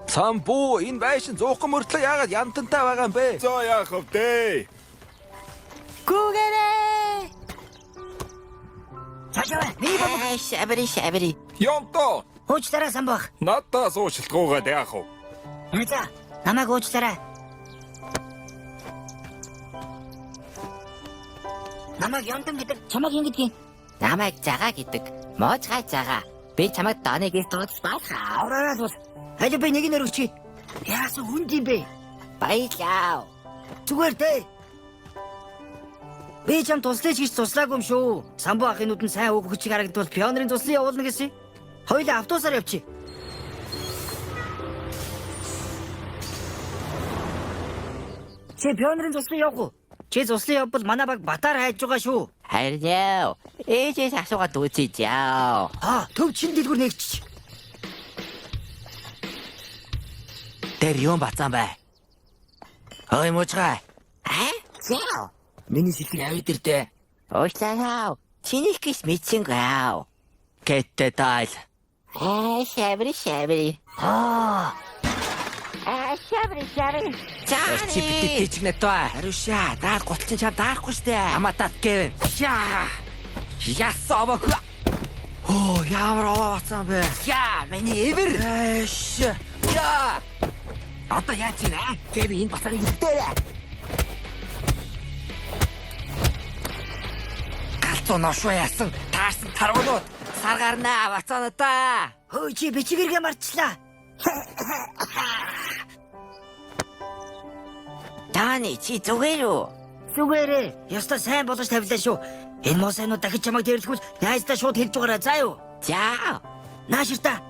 Самбу энэ байшин 100 мөртлөө яагаад янтантай байгаа юм бэ? За яах вэ? Гүгэрээ. Цаашаа бай. Миний бомб. Аа, шабри шабри. Ямто Уучлаарай самбах. надаас уучлалгүйгээд яах вэ? За, намайг уучлаарай. Намайг Ямдан гэдэг. Чамайг хэн гэдгийг? Намайг Жага гэдэг. Моожгай Жага. Би чамайг Доныг дуудаж болох. Авраараа л бол. Аль би нэг нь өргөчье. Яасан хүнд юм бэ? Баярлаа. Зүгээр дээ. Би чам туслаж гэж туслаагүй юм шүү. Самбу ахын нүдэнд сайн үг хүчиг харагдвал пионерын туслан явуулна гэсэн. Хоёулаа автобусаар явчих. Чи пионерын туслан явах уу? Чи туслан явбал манай баг батар хайж байгаа шүү. Харин яа. Ээжээс асуугаад үзье заа. Аа, төв чин дэлгүр нэгчиж. Тэр юм бацаан бай. Ой мужгай. Аа? Заа. Миний сэтгэл авид ирдэ. Уучлаарай. Чинийх гэж мэдсэнгүй аа. Кэтэ тайл. Аа, шабри шабри. Аа, Аа, шабри шабри. За. Чи битээ чигнэ тоо. Хариушаа. Даар гутал чинь чам даарахгүй штэ. Аматат гэв. Яа. Ясаа бак. Оо, ямар овоо бацаан бэ? Яа, миний эвэр. Эш. Яа. Одоо яаж юм аа? Гэв энэ бацааныг идээрэй. Галзуу ношуу яасан. Таарсан таргуулууд сар гарнаа бацаануудаа. хөөе чи бичгэргээ марчлаа. Дани, чи зүгээр үү? Зүгээрээ. Ёстой сайн болгож тавилаа шүү. Энэ муу сайнууд дахиж чамайг дээрлэхүүл найздаа шууд хэлж байгаарай. За юу? За. Наашир та.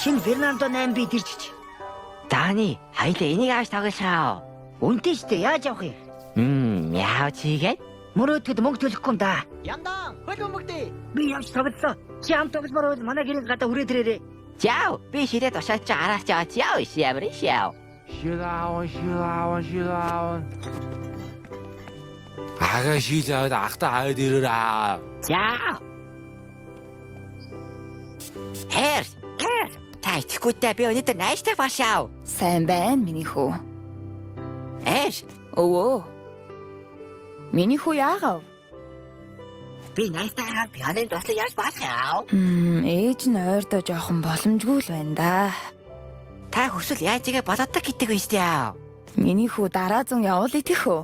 Шинэ Фернандо 8 би дэрчиж. Дани, хоёлаа энийг авч тоглошоо. Үнэтэй штэ яаж явах юм? Яав чигээд? Мөрөөдөхөд мөнгө төлөхгүй юм да. Яндан, хөл бөмбөгдөө. Би явж тоглолоо. Чи ам тогломоор байвал манай гэрээс гадаа хүрээд ирээрэй. Заа, би ширээ тушаач араас чаа. Заа, шабри шав. Шилааван, шилааван, шилааван. Ага шилаад ахта аваад ирээрээ. За. Хэр, хэр. Та итгэхгүйтэй би өнөөдөр найзтай башаа. Сайн байна миний хүү. Эш, Өвөө. Миний хүү яагав? би найзтайгаа пианоны туслан яаж болох яав? Ээж нь ойрдоо жоохон боломжгүй л байна да. Та хүсвэл яаж игээ болоодаг гэдэг юм шүү дээ. Миний хүү дараа зун явуул итгэх үү?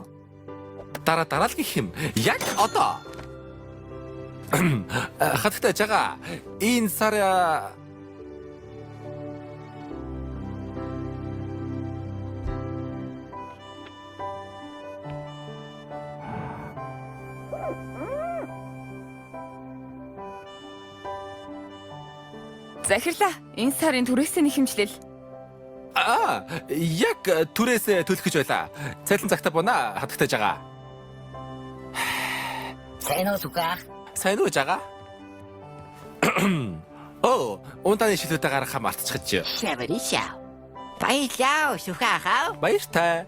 Дараа дараа л гэх юм. Яг одоо. Хатагтай жага. Энэ сар Захирлаа. Энэ сарын түрээсийн хэмжлэл. Аа, яг түрээс төлөх гэж байлаа. Цайлан цагта буна хатагтай жага. Сайн уу сүхэх? Сайн уу жага? Оо, ундааны шилүүдээ гаргахаа мартчихж. Шабри шав. Баярлалаа сүхэх аа. Баяртай.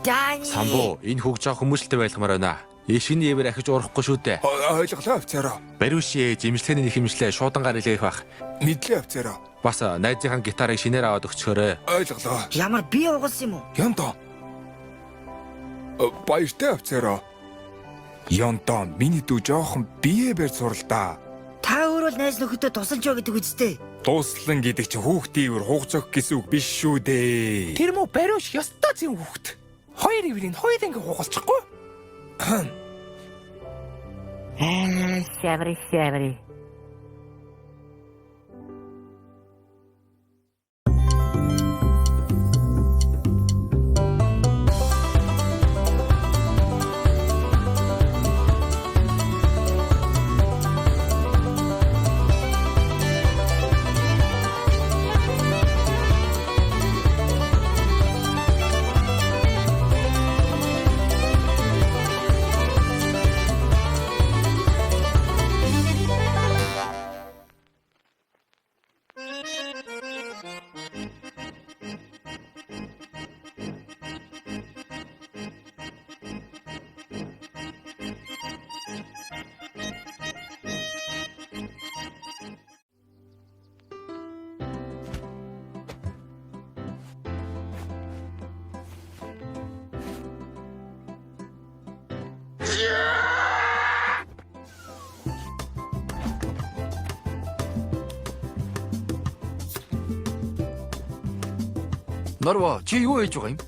Дани. Самбу, энэ хүүг жоох хүмүүжлтэй байлгамаар байна. Шинэ ивэр ахиж уурахгүй шүү дээ. Ойлголоо офицероо. Бариуши ээж имжлэгэний хэмжлээ шуудангаар илгээх байх. Мэдлээ офицероо. Бас найзынхаа гитарыг шинээр аваад өгчөөрэй. Ойлголоо. Ямар би угалсан юм уу? Янто. Баяртай офицероо. Янто, миний дүү жоохон бие барь сурал да. Та өөрөө л найз нөхөдөө тусалж ба гэдэг үсттэй. Дуслан гэдэг чинь хүүхдийн ивэр хугацаах гэсэн үг биш шүү дээ. Тэр мө бариуш ёстой зэн хүүхэд. Хоёр иврийг хоёр анги хугалчихгүй. Аа, шабри шабри. Норво, чи юу хийж байгаа юм?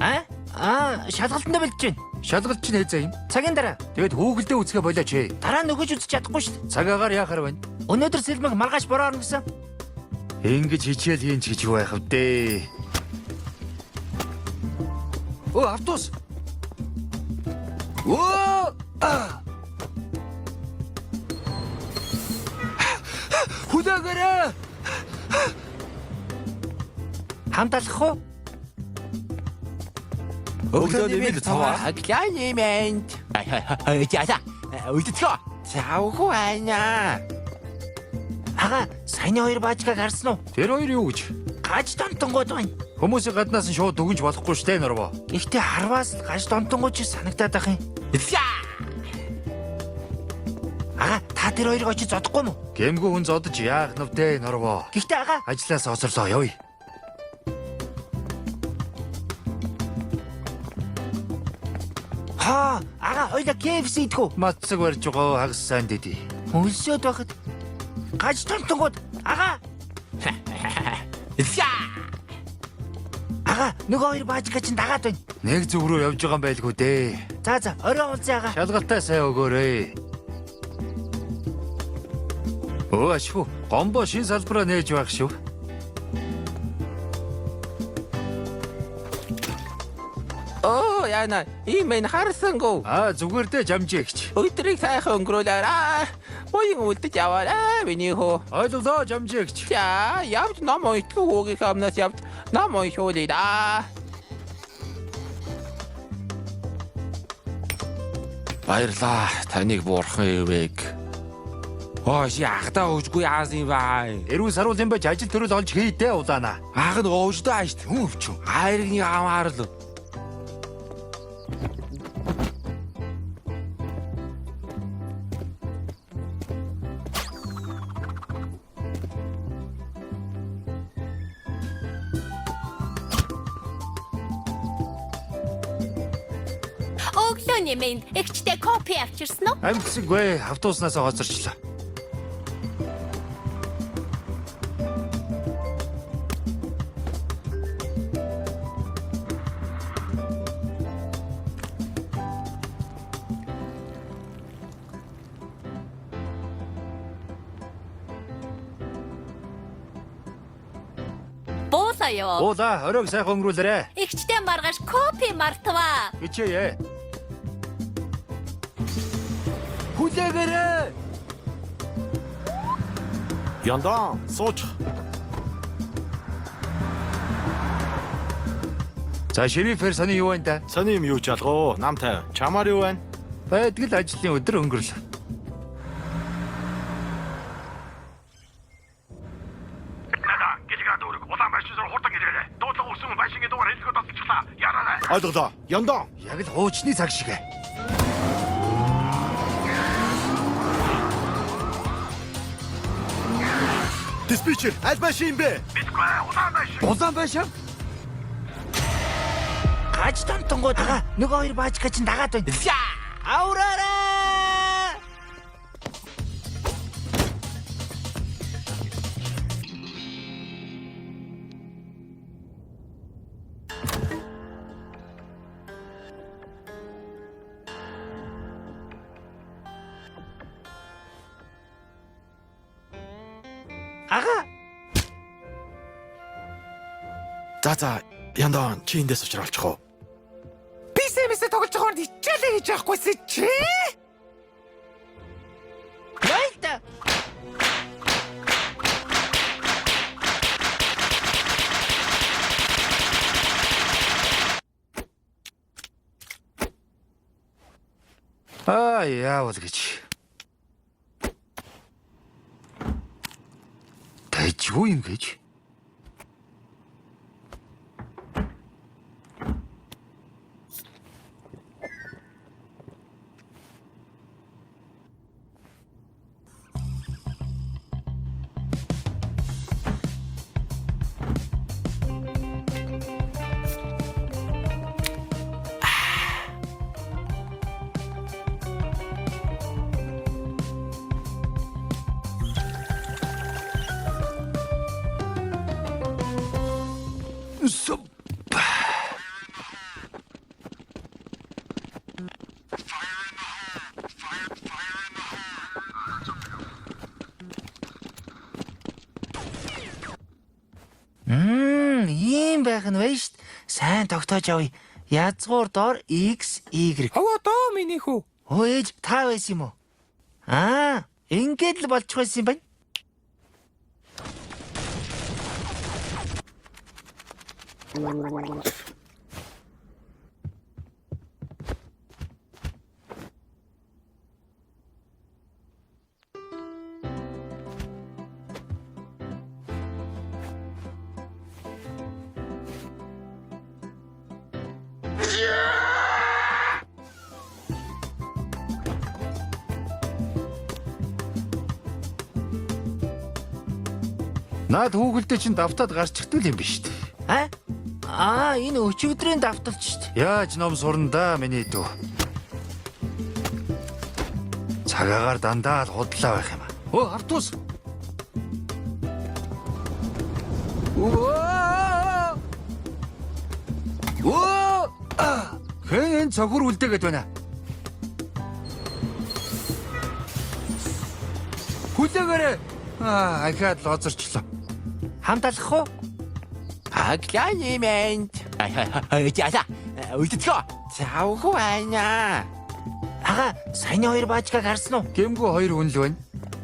А? Аа, шалгалтандаа бэлдэж байна. Шалгалт чинь хэзээ юм? Цагийн дараа. Тэгэд хүүхэлдээ үзгээ болооч. Дараа нь өгөж үзэж чадахгүй шүү дээ. Цаг агаар яахаар байна? Өнөөдөр сэлмэг маргааш бороо орно гэсэн. Ингэж хичээл хийн ч гэж юу байх вэ? Өө, автобус. Өө! А! Хүлээгээрэй. Хамт алхах уу? Өглөөний мэнд цаваа. Өглөөний мэнд. За. Үлдцгөө. Завгүй байна. Ага, саяны хоёр баажгааг харсан уу? Тэр хоёр юу гэж? Гаж донтонгууд байна. Хүмүүсийн гаднаас нь шууд дүгнж болохгүй штэ Норво. Гэхдээ харваас л гаж донтонгууд чи санагдаад ах юм. Ага, та тэр хоёрыг очиж зодохгүй юм уу? Гэмгүй хүн зодож яах нүвдэ Норво. Гэхдээ ага, Ажлаас хоцорлоо явъя. хаа, ага хоёлаа KFC идэх үү? Мацаг барьж байгаа хагас сайн дэди. Өлсөд байхад гаж донтонгууд ага. Ага, нөгөө хоёр баажгаа чинь дагаад байна. Нэг зүг рүү явж байгаа юм байлгүй дээ. За за, орой уулзъя ага. Шалгалтаа сайн өгөөрэй. Өө ашгүй. Гомбо шин салбараа нээж байх шүү. Оо, яна, ийм энэ харсангүй. Аа зүгээр дээ жамжээгч. Өдрийг сайхан өнгөрөөлөөрэй. Буян үлдэж яваарай миний хөө. Ойлголоо жамжээгч. За, явж ном уншдаг хүүгийнхээ өмнөөс явж ном уншуулъя да. Баярлаа. Таныг бурхан ивэг. Оо, чи ахдаа хөвжгүй яасан юм бай. Эрүүл саруул юм байж ажил төрөл олж хийдэ улаана. Ах нь өөждөө аашт хүн өвчөө. Айргны амаарл. Өглөөний мэнд эгчтэй кофе авчирсан уу? Амьдсангүй автобуснаас хоцорчлаа. Буулаа ёо. Уулаа оройг сайхан өнгөрүүлээрэ. Эгчтэй маргааш кофе мартваа. Хичээе. Хүлээгээрэй. Яндаа суучих. За шерифээр сони юу байна да? Сони юм юу ч алгоо. Нам тайв. Чамаар юу байна? Байдгал ажлын өдөр өнгөрлөө. Ойлголоо. Яндаа. Яг л хуучны цаг шиг. Диспетчер, аль машин юм бэ? Улаан байшаа. Гаж донтонгууд ага, нөгөө хоёр баажгаа чинь дагаад байна. Авраарай! Ага, За за, Яндаа чи эндээс учруулчих уу? Би сэмэсээ тоглож байгаа хооронд хичээлээ хийж явахгүйсэн чи. байлда. Аа яавал гэж. Тэжгүй юм гэж. Суп. Ийм байх нь вэ штт. Сайн тогтоож явъя. Язгуур доор X Y. Хаваа доо миний хүү. Өө ээж та байсан юм уу? Аа, ингээд л болчих байсан юм байна. Наад хүүхэлдээ чинь давтаад гарчигдвал юм биш үү? А? Аа, энэ өчигдрийн давталч штт. Яаж ном сурна да миний дүү. Цагаагаар дандаа л худлаа байх юм. Өө автобус. Өө! Өө! Хэн энэ цохор үлдээгээд байна? Хүлээгээрэй. Аа, ахаад л озорчлоо. Хамт алхах уу? Аглааны мэнд. Яла. Үлдэлгөө. Завгүй байна. Ага, саяны хоёр баачкаг харсан уу? Гэмгүй хоёр хүн л байна.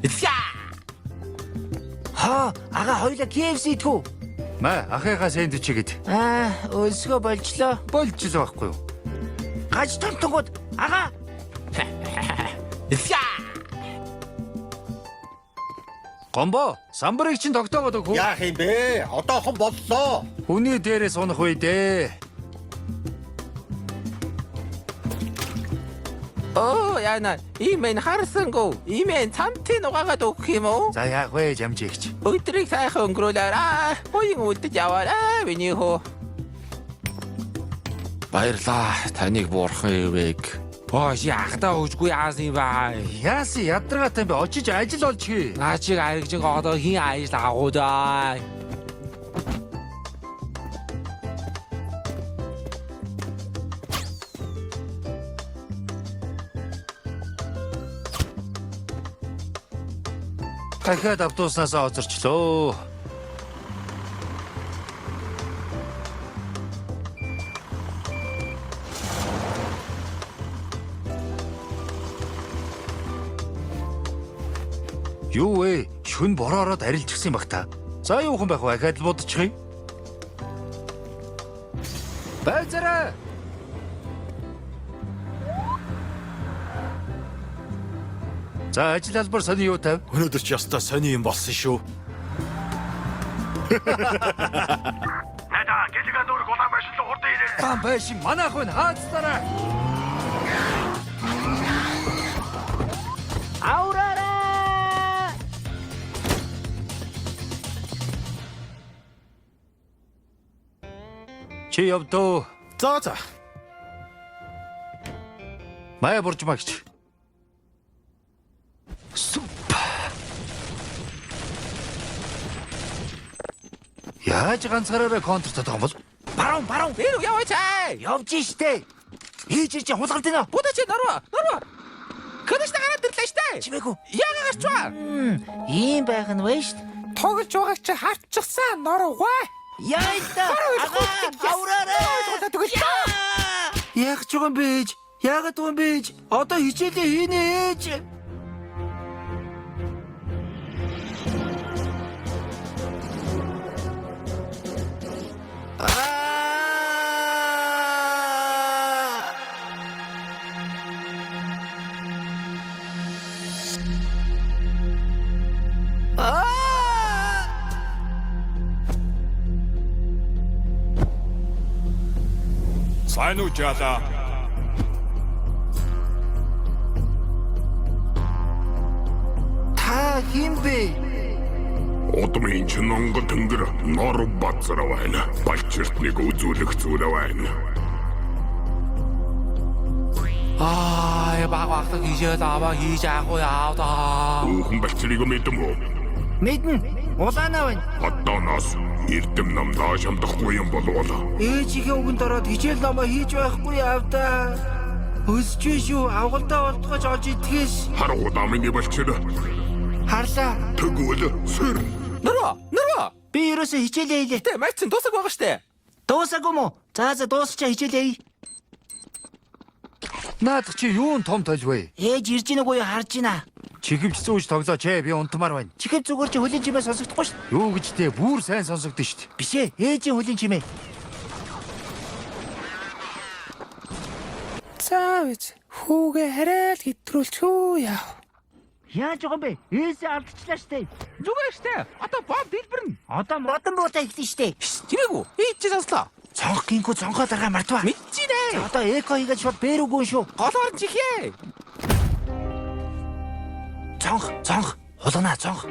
Яа. Хаа, ага хоёлаа KFC идэх үү? Мэ, ахыхаа сэндвич игэд. Аа, өлсгөө болжлоо. Болж л байхгүй юу? Гаж томтонгууд ага. Яа. Гомбо, самбарыг чинь тогтоогоод өгөх үү? Яах юм бэ? Одоохон боллоо. Хүний дээрээ сунах үе дээ. Оо яна, имэн харсангүй. Имэн цамтын угаагаад өгөх юм уу? За яах вэ, жамжигч? Өдрийг сайхан өнгөрүүлээрэй. Буян үлдэж яваарай миний хөө. Баярлаа. Таныг бурхан ивэг. Оо чи агдаа хөвжгүй яасан юм бэ? Яасан ядаргаатай юм бэ? Очиж ажил олж хий. Наа чиг аригжин одоо хин ажил агуу даа. Дахиад автобуснаас озорчлоо. Юу вэ? Шүн бороо ороод арилжчихсан юм бах та. За юухан байх вэ? Ахаад л будчихъя. Байцаарай. За ажил албар сони юу тав? Өнөөдөр ч ястаа сони юм болсон шүү. Бам байшин манайх байна хаацлаарай. Авраарай. Чи явдөө. За за. Мая буржмагч. Суп. Яаж ганцаараа контр татах юм бол? Баруун, баруун. Тэр яваач аа. Явж штэ. Хийж чи хулгалд байна. Будаа чи нороо, нороо. Кэнэш гараад ирлээ штэ. Чимээгүй. Яага гарчваа. Ийм байх нь вэ штт. Тоглож байгааг чи харчихсан норуугаа. Яа та. Ага, авраарай. Яах ч байгаа юм бэ ээж? Яагаад байгаа юм бэ ээж? Одоо хичээлээ хийнэ ээж. Аа! Аа! Сайн уу жаалаа? Та хэн бэ? Удмын чинь онгон тэнгэр нор базар байна. Балчирт нэг үзүүлэх зүйл байна. Аа баг багтаг хийжээ аваа хийж аахгүй яав даа. Хүүхэн балчрыг мэдэн үү? Мэднэ. Улаанаа байна. Одооноос эрдэм ном нааш амдахгүй юм болвол Ээжийнхээ үгэнд ороод хичээл номоо хийж байхгүй аавда. Өсч шүү. Авгалдаа болтгож олж идэхээс. Харгуудаа миний балчир. Харлаа. Тэгвэл сэр. Нөрөө, нөрөө. Би ерөөсөө хичээлээ хийлээ. Тэ мач чинь дуусаг байгаа штэ. Дуусаагүй мó? За за дуусчаа хичээлээ хий. Наадах чи юун том тож вэ? Ээж ирж гин үгүй юу харж гинэ. Чихвч зүүж тоглооч ээ би унтмаар байна. Чихэв зүгээр чи хөлийн чимээ сонсогдохгүй шүү. Юу гэж те бүр сайн сонсогдсон шүү дээ. Биш ээ, ээжийн хөлийн чимээ. За үз хүүгээ харай л хэтрүүлчихүү яав. Яаж байгаа юм бэ? Ээсээ алдчихлаа штэ. Зүгээр штэ. Одоо бомб дэлбэрнэ. Одоо модон буутай эхлэн штэ. Чимээгүй. Ээж чи сонслоо. Цонх гинкүү цонхоо даргаа мартваа. Мэдчихнэ. Одоо эко хийгээд шууд бэр үгүн шүү. Голоор нь чихээ. Цонх, цонх. Хулгана цонх.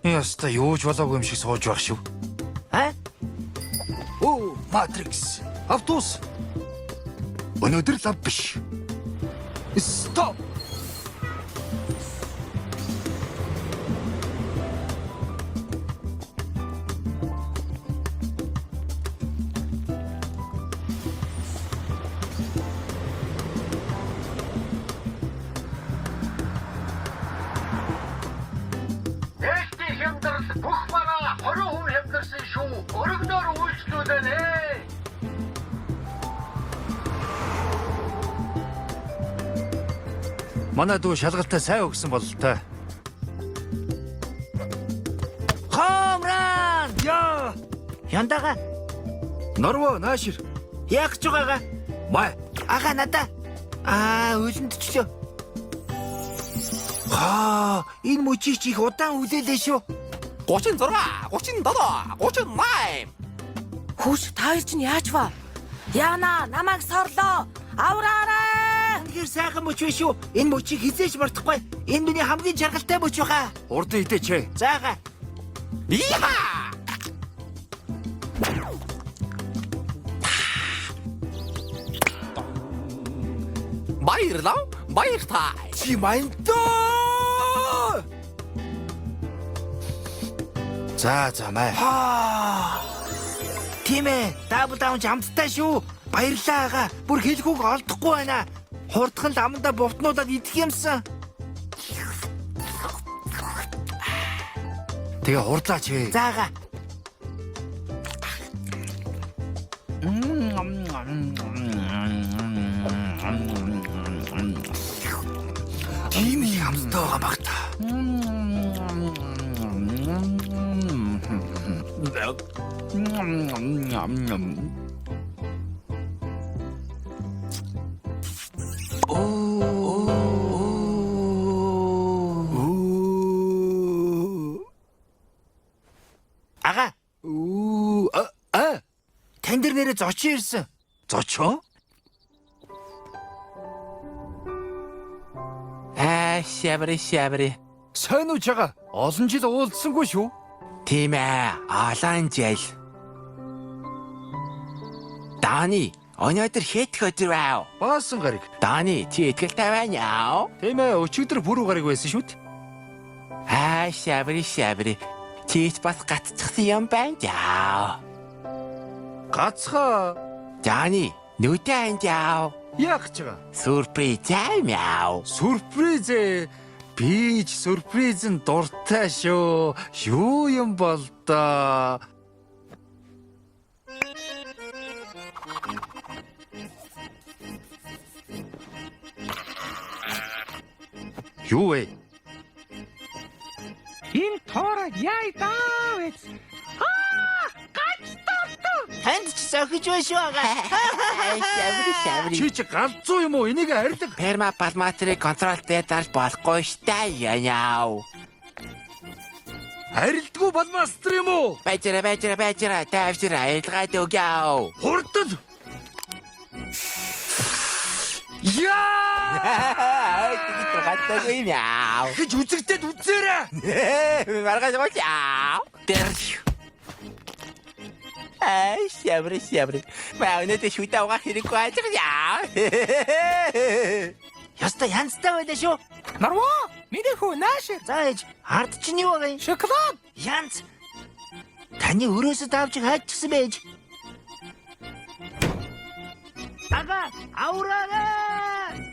Яста юу ч болоогүй юм шиг сууж байх шүү. А? Оо, Matrix. Автобус. Өнөөдөр лав биш. Стоп. Нээлттэй хямдрал бүх бараа 20% хямдарсан шүү. Өргөнөөр үйлчлүүлэнэ. Манай дүү шалгалтаа сайн өгсөн бололтой. Хомран! Яа! Яндага Норво наашир. яах гэж байгаагаа? Май. Ага надаа. Аа, үлэмдчихлөө. Хаа, энэ мөчийг чи их удаан хүлээлээ шүү. 36, 37, 38. Хүүш та хоёр чинь яаж вэ? Яна намайг сорлоо. Авраарай. Үнэхээр сайхан мөч биш үү? Энэ мөчийг хизээж мартахгүй. Энэ миний хамгийн жаргалтай мөч баха. Урдан идээч ээ. За ага. Иха! Баярлалаа. Баяртай. Чи мантаа. За за май. Аа. Тийм ээ. Дабл даун ч амттай шүү. Баярлалаа ага. Бүр хэлэхүүг олдохгүй байна. Хурдхан л амандаа бувтнуудад идэх юмсан. Тэгээ хурдлаач ээ. За ага. Тийм их амттай байгаа баг та. Ага. А Тань дээр нэрээ зочин ирсэн. зочин? Аа, шабри шабри. Сайн уу чага? Олон жил уулзсангүй шүү. Тийм ээ, олон жил. Дани, өнөөдөр хэд өдөр байв? Баасан гараг. Дани, чи итгэлтэй байна уу? Тийм ээ, өчигдөр бүрүү гараг байсан шүү дээ. Аа, шабри шабри. Чи ч бас гацчихсан юм байна даа. Гацхаа. Дани, нүдэн яав. Яах гэж байгаа? Сюрприз аав. Сюрприз ээ. Би ч сюрпризэн дуртай шүү. Юу юм бол доо? Юу вэ? Энэ тоорог яа даа вэ? Аа, гач дортоо. Танд ч зохиж байна шүү ага. Шабри шабри. Чи чи галзуу юм уу? Энийг арилга. Перма палматрыг контрол дээр дарж болохгүй штэ яав. Арилдгүй балмастер юм уу? Бажира бажира бажира тайвшир аялгаад өгөө. Хурдан. Яа! Тэгэж гатаагүй юм яа. Гэж үзэгдээд үзээрэй. Маргааш гоч яа. Тэр. Ай, шабри шабри. Маа өнөөдөр шүтэ угаах хэрэггүй ажиг яа. Яста янзтай байлаа шүү. Нарваа, миний хүү нааш. За ээж, ард чинь юу байгаа юм? Шоколад. Янз. Таны өрөөсөө давж хайчихсан байж. Ага, авраарай.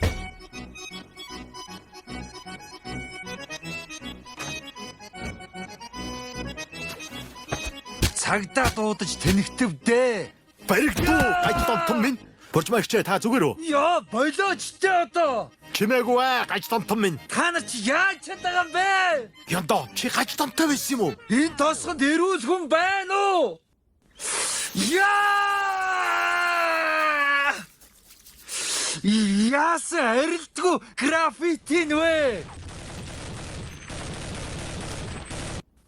Цагдаа дуудаж тэнэгтэв дээ. Баригдуу гаж томтон минь. Буржмаа хичээ та зүгээр үү? Яа, болооч тэ одоо. Чимээгүй ээ гаж томтон минь. Та нар чи яаж чаддаг юм бэ? Яндоо чи гаж томтой байсан юм уу? Энэ тосгонд эрүүл хүн байна уу? Яа! Яасан арилдгүй граффити нь вэ?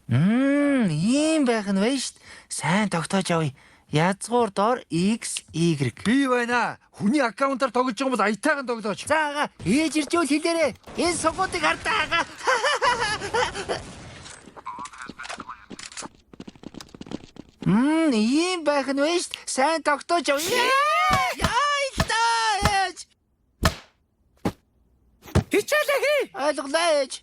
Ийм байх нь байна шүү дээ. Сайн тогтоож явъя. Язгуур доор X Y. Би байна. Хүний аккаунтаар тоглож байгаа бол аятайхан тоглооч. За ага, ээж ирж үл хэлээрэй. Энэ сугуудыг хардаа ага. Ийм байх нь байна шүү дээ. Сайн тогтоож явъя. Яа, илтаа ээж. Хичээлээ хий. Ойлголоо ээж.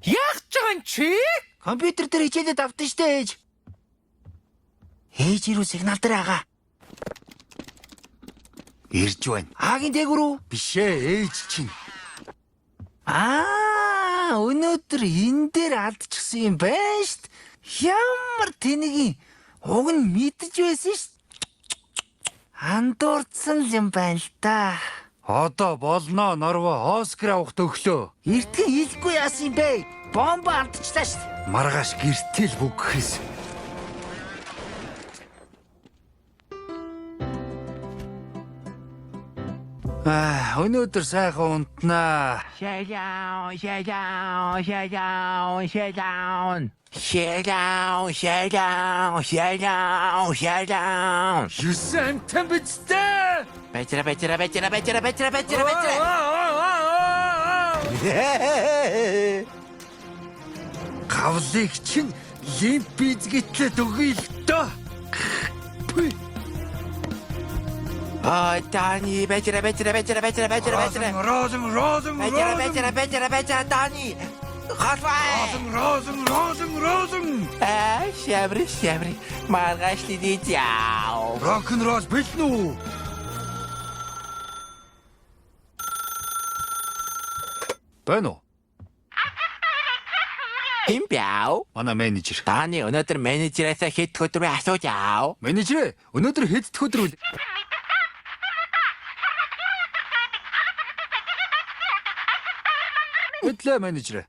Яах гэж байгаа юм чи? Компьютер дээр хичээлээ давтан штэ ээж. Ээж ирүү сигнал дээр ага. Ирж байна. Агийн дээгүүр үү? Биш ээ, ээж чинь. Аа, өнөөдөр энэ дээр алдчихсан юм байна штт. Ямар тэнэг уг нь мэдэж байсан штт. Андуурсан л юм байна л да. Одоо болно норвоо Оскар авах төгөлөө. Эртхэн хэлэхгүй яасан юм бэ? Бомбо алдчихлаа штт. Маргааш гэртэл бүгхэс. Аа, өнөөдөр сайхан унтнаа. Шалаон шалаон шалаон шалаон. Шалаон шалаон шалаон шалаон. 9 амтан бидтэй. Бажира бажира бажира бажира бажира бажира бажира. Гавлыг чинь лимпизгитлээд өгье л доо. Пүй. Аа, Дани бажира бажира бажира бажира бажира бажира. Розен, розен, Бажира розен. бажира бажира бажира Дани. Халвай. Розен, розен, розен. Аа, шабри шабри. Маргааш лидий яа. Рок-н-ролл бэлэн үү? Байна уу? Хин бяв? Манай менежер. Дани өнөөдөр менежерээс хэд өдөр вэ асууж аав. Менежер, өнөөдөр хэд дэх өдөр вэ? Мэдлээ менежер.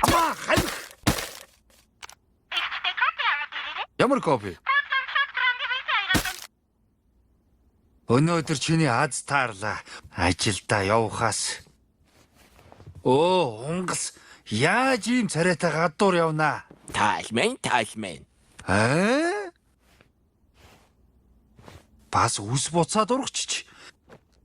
Амаа хальх. Ямар кофе? Өнөөдөр чиний аз таарлаа. Ажилдаа явхаас. Оо, унгас яаж ийм царайтай гадуур явнаа? Таалмен таалмен. Аа? Бас үс буцаад ургачч.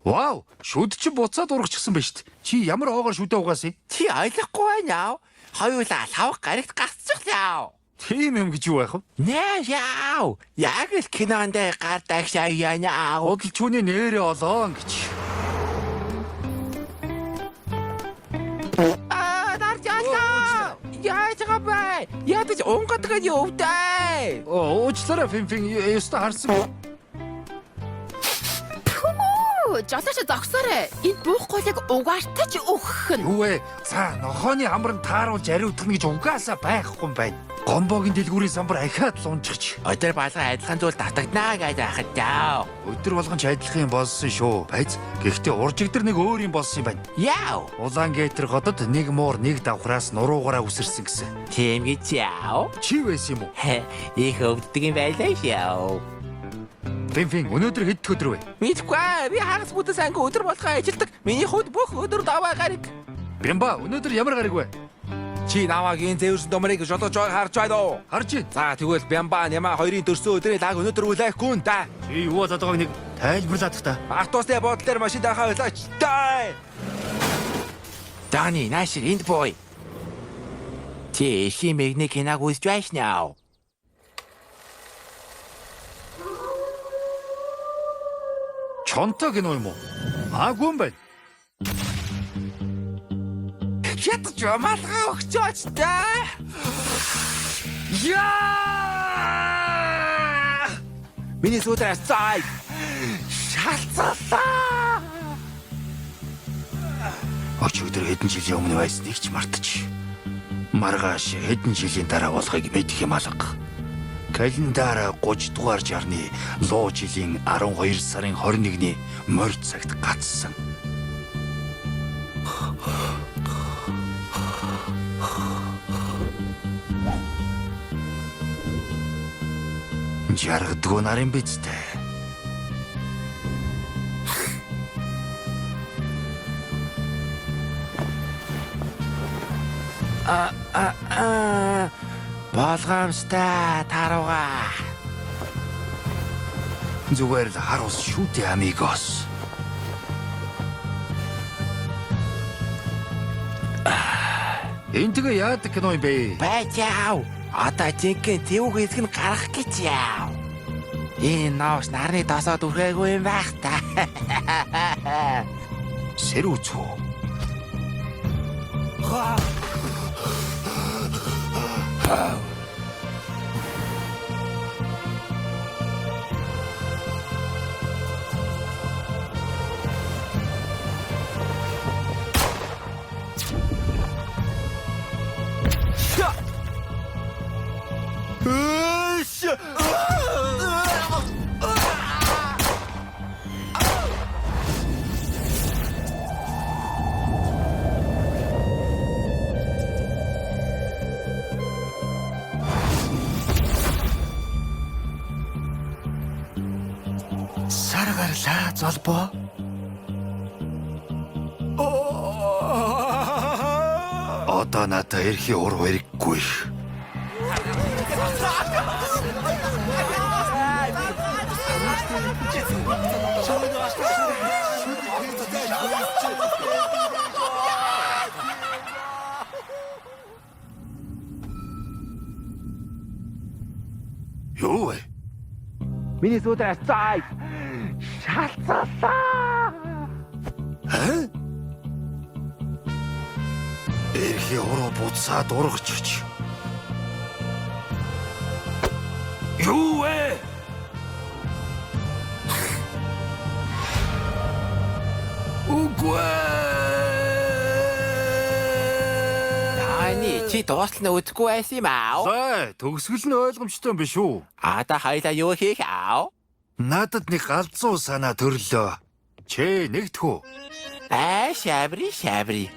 Вау, шүд чи буцаад ургачихсан ба штт. Чи ямар оогоор шүдэ угаасан юм? Чи ойлгохгүй байна аа. Хоёулаа лавх гарагт гацчихлаа. Тийм юм гэж юу байх вэ? Нэ яав. Яг л кинонд гардаг шаяана. Худалч хүний нэрээ олоон гэж. Аа, даржаалаа. Яаж байгаа бэ? Ядаж унгатгаад явтай. Оо, уучлаарай Финфин, ёстой харсан. Пүү! Хүү, жолооч зогсоорой. Энд буух гулыг угаартаж өгөх нь. Юу вэ? За, нохооны хамран тааруулж ариутгах гэж угаасаа байхгүй юм байна. Гомбогийн дэлгүүрийн самбар ахиад л унчихч. Өдөр болгон адилхан зүйл давтагданаа гэж байхад яав. Өдөр болгон ч адилхан юм болсон шүү. Байз. Гэхдээ уржигдэр нэг өөр юм болсон юм байна. Яав. Улаан Гетер хотод нэг муур нэг давхраас нуруугаараа үсэрсэн гэсэн. Тийм гэж яав. Чи байсан юм уу? Их өвддөг юм байлаа шоу. Финфин өнөөдөр хэд дэх өдөр вэ? Мэдгүй би хагас бүтэн санги өдөр болгон ажилдаг. Миний хувьд бүх өдөр даваа гараг. Бямба өнөөдөр ямар гараг вэ? Чи намайг энэ зээвэрсэн домрыг жолоож байгааг харж байна уу? Харж байна. За тэгвэл Бямба Няма хоёрын төрсөн өдрийн лаг өнөөдөр үлээхгүй нь да. Чи юу болоод байгааг нэг тайлбарлаад та. Автобусны буудлын дээр машин дарахаа ойлооч. Дай. Дани наашир энд бой. Чи эхийн мэгний киног үзэж байсан аа. Чонтой кино юм уу? Аагүй юм байна. Ядаж малгай өгчөөч та. Яа! Миний сүүдрээ цай. Шалцалаа. Өчигдөр хэдэн жилийн өмнө байсныг ч мартаж. Маргааш хэдэн жилийн дараа болохыг мэдэх юм алга. Календар 30 дугаар жарны луу жилийн 12 сарын 21-ний морь цагт гацсан. Жаргадгүй нарын биз дээ. А а а болгоомжтой таарууга. Зүгээр л хар ус шүү дээ амигос. Энэ тэгээ яадаг кино юм бэ? Байж яав. Одоо жинхэнэ тэвг хэсэг нь гарах гэж яав. Энэ новш нарны досоод үргээгүй юм байх та. Сэрүүцүү. Сар гарлаа золбоо. Одоо надад эрхий ур хэрэггүй. Юу вэ? Миний сүүдрээ цай. Шалцалаа. Хэ? Эрхий уруу буцаад ургачч. Юу вэ? Үгүй. Таны чи дуусал нь үзэхгүй байсан юм аа. Зай, төгсгөл нь ойлгомжтой юм биш үү? Одоо хоёлаа юу хийх аа? Надад нэг галзуу санаа төрлөө. Чи нэгдэхүү. Аа шабри шабри.